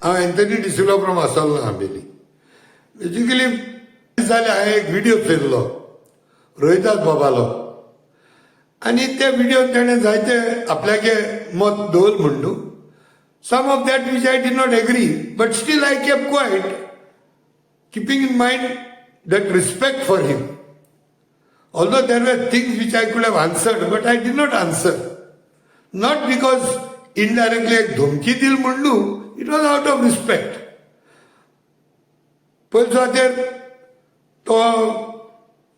हांव Anthony D'Silva from आसलो Ambelim. Basically जालें, हांवें एक विडियो चोयल्लो रोहिदास बाबालो आनी त्या विडियोन ताणें जायते आपल्यागे मत दवर म्हण न्हू, some of that which I did not agree, but still I kept quiet, keeping in mind that respect for him. Although there were things which I could have answered, but I did not answer. Not because indirectly एक धमकी दिली म्हण न्हू, it was out of respect. पयले सुवातेर तो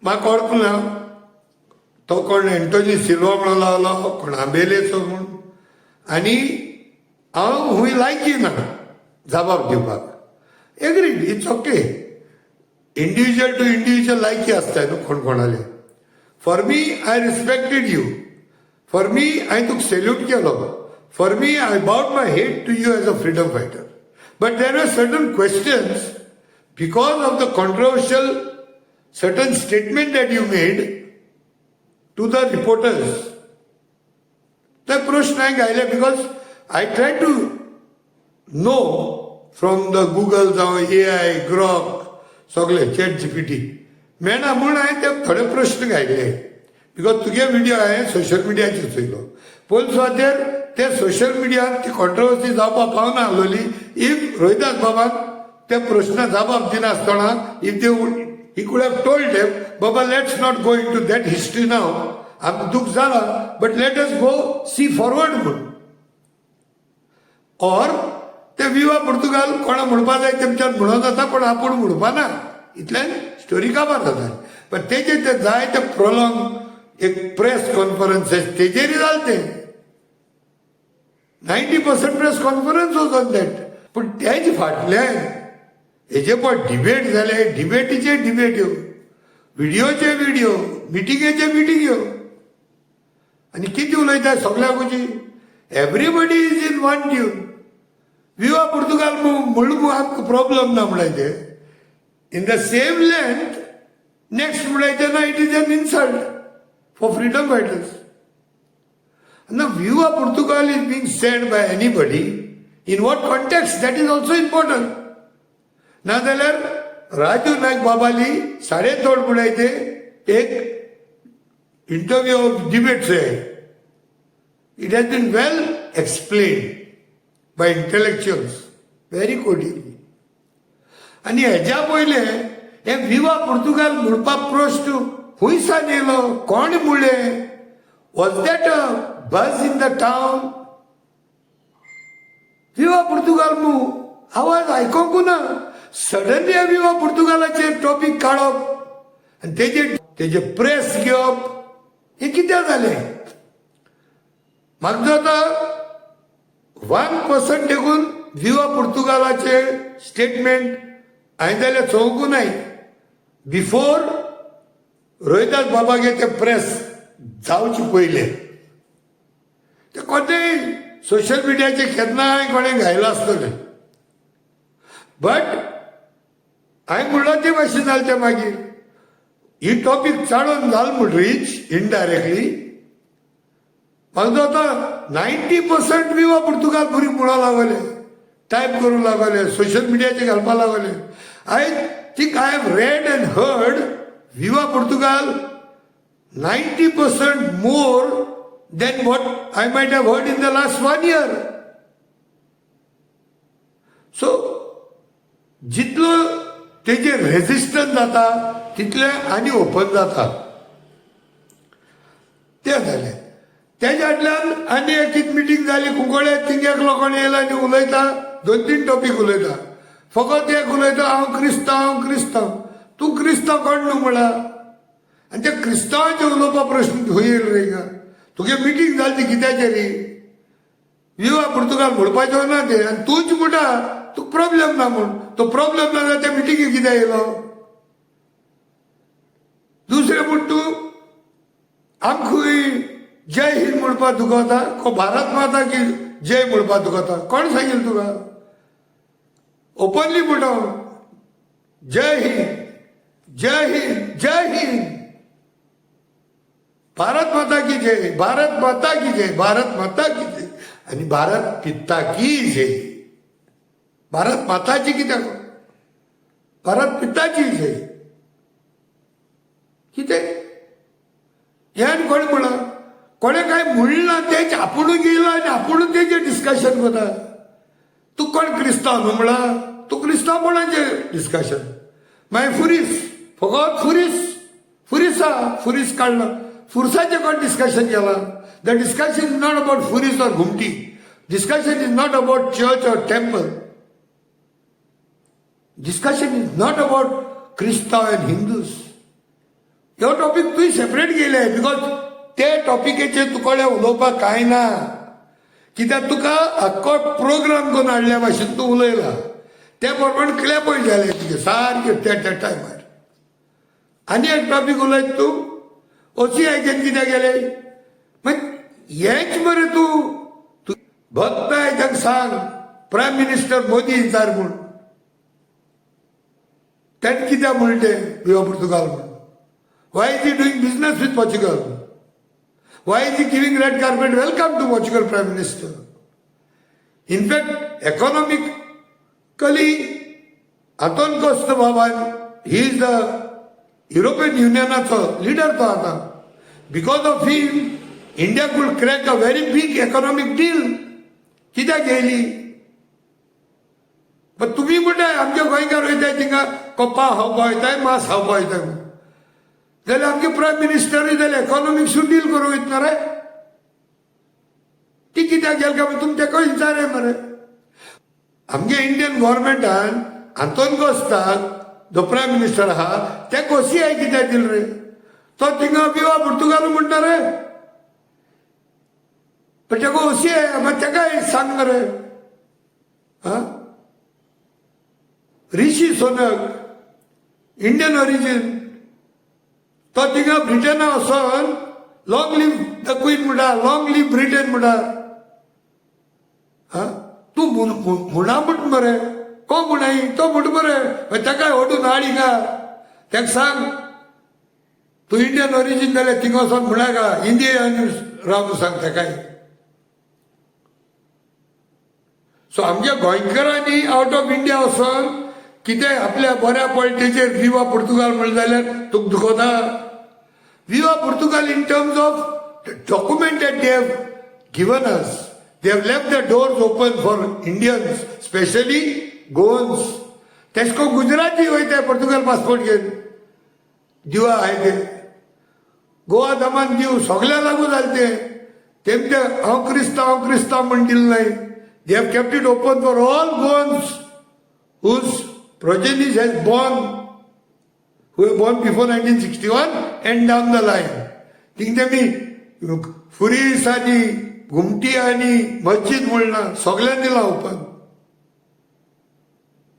म्हाका वळखना, तो कोण एंटोनी सिल्वा म्हणून लागलो, कोण आंबेलेचो म्हूण, आनी हांव हुंय लायकी ना जबाब दिवपाक. Agreed, it's okay. Individual to individual लायकी आसता न्हू कोण कोणाले. For me, I respected you. For me, हांवें तुका सेल्यूट केलो. For me, I bowed my head to you as a freedom fighter, but there are certain questions because of the controversial certain statement that you made to the reporters. ते प्रश्न हांवें घायले because I try to know from the Google जावं AI, Grok, सगळे chat GPT मेळना म्हूण हांवें ते थोडे प्रश्न घायले, because तुगे विडियो हांवें सोशल मिडियाचेर चोयलो. पयले सुवातेर ते सोशल मिडियान ती कॉन्ट्रोवर्सी जावपाक पावना आसलोली if Rohidas बाबान ते प्रश्न जबाब दिनासतना, if they would he could have told them, "Baba, let's not go into that history now. आमकां दुःख जाला, but let us go see forward" म्हूण. ऑर ते विवा पुर्तुगाल कोणा म्हणपा जाय तेमच्यान म्हणून जाता, पण आपूण म्हणपा ना, इतल्यान स्टोरी काबार जाता. पण तेजे ते जाय ते प्रोलॉंग एक प्रेस कॉन्फरन्सेस तेजेर जालें तें. 90% press conference was on that. पूण तेज फाटल्यान हेजे पण डिबेट जाले, डिबेटीचे डिबेट्यो, विडियोचे विडियो, मिटिंगेचे मिटिंग्यो, आनी कितें उलयता सगळ्याकूची, everybody is in one tune. विवा पुर्तुगाल म्हणून आमकां प्रॉब्लम ना म्हणल्यार ते in the same length next म्हणल्यार ते ना, it is an insult for freedom fighters. Now, Viva Portugal is being said by anybody. In what context? That is also important. नाजाल्यार राजू नायक बाबाली साडे तोड म्हणल्यार ते एक इंटरव्यू ऑफ डिबेट्स आहे. It has been well explained by intellectuals very cordially. आनी हेज्या पयले हे विवा पुर्तुगाल म्हणपाक प्रश्न खुंयसान येयलो, कोण म्हणलें? Was that a buzz in the town? विवा पुर्तुगाल मू आवाज आयकोंकू ना, सडनली विवा पुर्तुगालाचेर टॉपीक काडप आनी तेजे प्रेस घेवप, हें कित्याक जालें? म्हाका जाता 1% देखून विवा पुर्तुगालाचे स्टेटमेंट हांवें जाल्यार चोवंकू नाय बिफोर रोहिदास बाबागे ते प्रेस जावचे पयले. ते कोणतेय सोशल मिडियाचेर केन्नाय कोणें घायलां आसतलें, बट हांवें म्हणलां ते भाशेन जालें तें. मागीर ही टॉपीक चाळोवन जाल म्हणटरीच इनडायरेक्टली म्हाका जाता 90% विवा पुर्तुगाल भुरगीं म्हणूंक लागले, टायप करूंक लागले, सोशल मिडियाचेर घालपाक लागले. I think I have read and heard Viva Portugal 90% more than what I might have heard in the last one year. So जितलो तेजेर रेजिस्टन्स जाता तितलें आनी ओपन जाता. तें जालें. तेज्या फाटल्यान आनी एक मिटींग जाली कुंकळे. थिंग एकलो कोण येयला आनी उलयता, दोन तीन टॉपीक उलयता. फकत एक उलयता, हांव क्रिस्तांव, हांव क्रिस्तांव. तूं क्रिस्तांव कोण न्हू म्हणला आनी त्या क्रिस्तांवाचें उलोवपा प्रश्न खंय येयलो रे? हिंगा तुगे मिटींग जाली ती कित्याचेर? विवा पुर्तुगाल म्हणपाचो ना ते, आनी तूंच म्हणटा तुका प्रॉब्लेम ना म्हूण. तो प्रॉब्लेम ना जाल्यार त्या मिटिंगेक कित्याक येयलो? दुसरें म्हूण तूं आमकां जय हिंद म्हणपाक दुखवता को भारत माता की जय म्हणपाक दुखवता, कोण सांगेल तुका? ओपनली म्हणटा, जय हिंद, जय हिंद, जय हिंद, भारत माता की जय, भारत माता की जय, भारत माता की जय आणि भारत पिता की जय. भारत माताची कित्याक, भारत पिताची जय कितें? हें आनी कोणें म्हणलां? कोणें कांय म्हणलां तें आपुणूच येयलां आनी आपुणूच तेजें डिस्कशन करता. तूं कोण क्रिस्तांव न्हू म्हणलां, तूं क्रिस्तांव कोणाचें डिस्कशन? मागीर फुरीस, फकत फुरीस, फुरीस आहा, फुरीस काडला, फुरसाचें कोण डिस्कशन केलां? The discussion is not about फुरीस or Ghumti, discussion is not about church or temple, discussion is not about क्रिस्तांव and Hindus. ह्यो टॉपीक तुवें सेपरेट घेयले because ते टॉपिकेचेर तुका उलोवपाक कांय ना, कित्याक तुका आख्खो प्रोग्राम करून हाडल्या भाशेन तूं उलयला, ते प्रमाणे क्लॅपय जाले तुजे सारके त्या त्या टायमार. आनी एक टॉपीक उलयत तूं ओसी आयच्यान कित्याक गेले? मागीर हेंच मरे तूं तूं भक्त आयच्यान सांग प्रायम मिनिस्टर मोदी विचार म्हूण, तेणें कित्याक म्हणलें तें विवा पुर्तुगाल म्हूण? Why is he doing business with Portugal? Why is he giving red carpet welcome to Portugal Prime Minister? In fact, economically, Antonio Costa Baba, he is the European Union's leader तो आता. Because of him, India could crack a very big economic deal. कित्याक घेयली? पण तुम्ही म्हणटाय आमच्या गोंयकार वयताय थिंगा कोप्पा खावपा वयताय, मांस खावपा वयताय म्हणून, जाल्यार आमचे प्रायम मिनिस्टरूय जाल्यार इकॉनॉमिक्सूय डील करूंक वयतना रे, ती कित्याक गेल काय तुमी तेका विचारय मरे. आमगे इंडियन गव्हर्मेंटान आंतोन कोस्ताक जो प्रायम मिनिस्टर आहा तेका ओसीआय कित्याक दिल रे? तो थिंगा विवा पुर्तुगालू म्हणटा रे, पण तेका ओसीआय मागीर तेकाय सांग मरे. आं, ऋषी सोनक इंडियन ओरिजीन, तो थिंगा ब्रिटना वचोन लॉंग लिव्ह the queen म्हणटा, लॉंग लिव्ह ब्रिटन म्हणटा. हा, तूं म्हणा म्हण मरे, कोण म्हणाय तो म्हण मरे, मागीर ताकाय व्हडून हाड हिंगा, ताका सांग तूं इंडियन ओरिजीन जाल्यार थिंगा वचोन म्हणाका इंडिया राव सांग ताकाय. सो आमच्या गोंयकारांनी आवट ऑफ इंडिया वचोन कितें आपल्या बऱ्या पॉयंटीचेर विवा पुर्तुगाल म्हणलें जाल्यार तुका दुखोता? Viva Portugal in terms of document that they have given us, they have left the doors open for Indians, specially Goans. तेश कोन गुजराती वयता पुर्तुगाल पासपोर्ट घेवन, दिवा आहाय ते गोवा दमन दीव सगळ्या लागू जालें तें. तेमचे हांव क्रिस्तांव हांव क्रिस्तांव म्हण दिलें नाय. They have kept it open for all Goans whose progenies has born, who were born before 1961 and down the line. Thing तेमी फुरीस आनी घुमटी आनी मस्जिद म्हणना, सगळ्यांनी दिलां ओपन.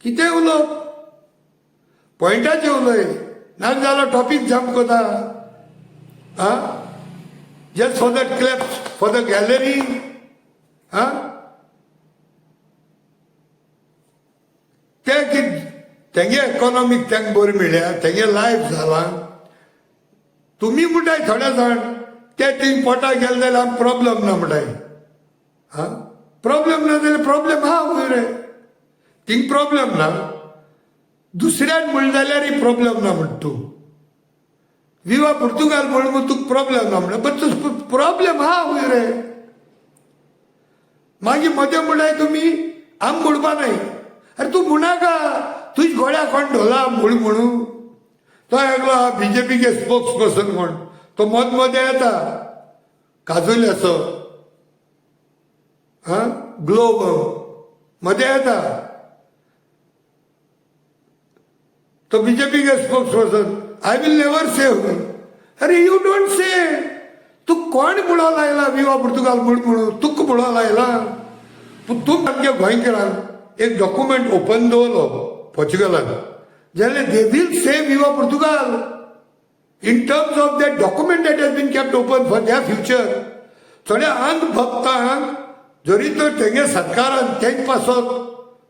कितें उलोवप, पॉयंटाचें उलय, ना जाल्यार टॉपीक जम्प करता. आं, just for that claps for the gallery. आं, ते कितें तेंगे इकॉनॉमीक तांकां बरी मेळ्ळ्या, तेंगे लायफ जालां. तुमी म्हणटाय थोडे जाण ते थिंग पोटाक गेले जाल्यार आमकां प्रॉब्लम ना म्हणटाय. आं, प्रॉब्लम ना जाल्यार प्रॉब्लम आहा खंय रे? थिंग प्रॉब्लम ना, दुसऱ्यान म्हणलें जाल्यारय प्रॉब्लम ना म्हणटा तूं. विवा पुर्तुगाल म्हणून तुका प्रॉब्लम ना म्हणटा, बट तूं प्रॉब्लम आहा खंय रे? मागीर मदें म्हणटाय तुमी आम म्हणपा नाय. अरे तूं म्हणनाका, तुज गोळ्या कोण ढोला म्हूण म्हणू. तो एकलो आहा बीजेपीचे स्पोक्स पर्सन कोण, तो मद मदें येता काजुल्याचो, आं, ग्लोब मदें येता तो बीजेपीचे spokesperson. I will never say. अरे you don't से, तूं कोण म्हणो लायला विवा पुर्तुगाल म्हूण म्हणू तुका म्हणो लायला? पूण तूं आमच्या गोंयकारांक एक डॉक्युमेंट ओपन दवरलो पोर्चुगलान जाल्यार they will say viva Portugal in terms of that document that has been kept open for their future. थोड्या अंधभक्तांक जरी तर तेंगे सरकारान तेंचे पासत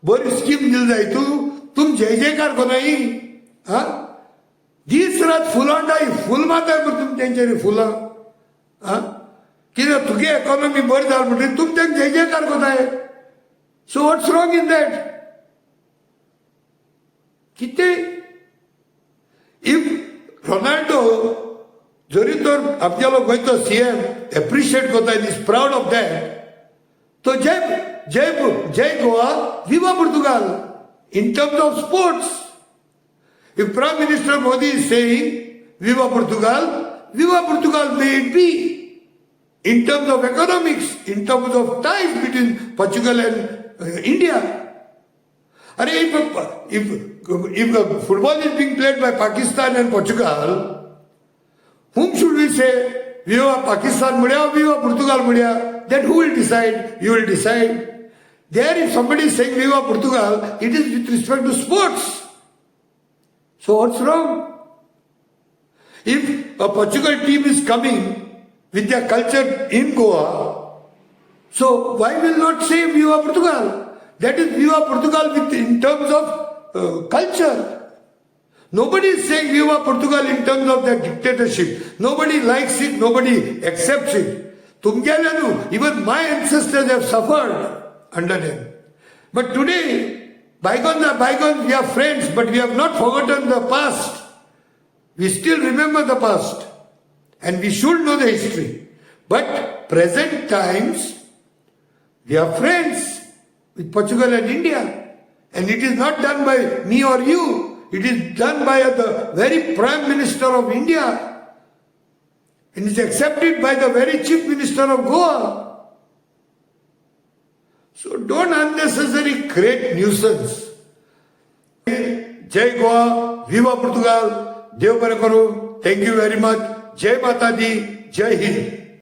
बरी स्कीम दिली जाय, तूं तुम जय जयकार कोनाय. आं, दीस रात फुलां डाय फूल मारताय मरे तुमी तेंचेर फुलां. आं, कित्याक तुगे इकॉनॉमी बरी जाली म्हणटकीर तुमी तेंकां जय जयकार कोताय. So what's wrong in that? कितें if Ronaldo जरी तर आमगेलो गोंयचो सीएम एप्रिशिएट करता and is proud of that, तो जय जय जय Goa, Viva Portugal in terms of sports. If Prime Minister Modi is saying "Viva Portugal," Viva Portugal may it be in terms of economics, in terms of ties between Portugal and India. अरे, if the football is being played by Pakistan and Portugal, whom should we say? Viva Pakistan म्हणया, Viva Portugal म्हणया? That who will decide? You will decide. There, if somebody is saying "Viva Portugal," it is with respect to sports. So what's wrong? If a Portugal team is coming with their culture in Goa, so why will not say "Viva Portugal"? That is Viva Portugal with in terms of culture. Nobody is saying "Viva Portugal" in terms of their dictatorship. Nobody likes it, nobody accepts it. तुमगेले न्हू, even my ancestors have suffered under them. But today, bygones are bygones, we are friends, but we have not forgotten the past. We still remember the past. And we should know the history. But present times, we are friends with Portugal and India. And it is not done by me or you. It is done by the very Prime Minister of India. And it's accepted by the very Chief Minister of Goa. So don't unnecessarily create nuisance. Jai Goa, Viva Portugal, देव बरें करूं. Thank you very much. Jai Mata the, Jai Hind.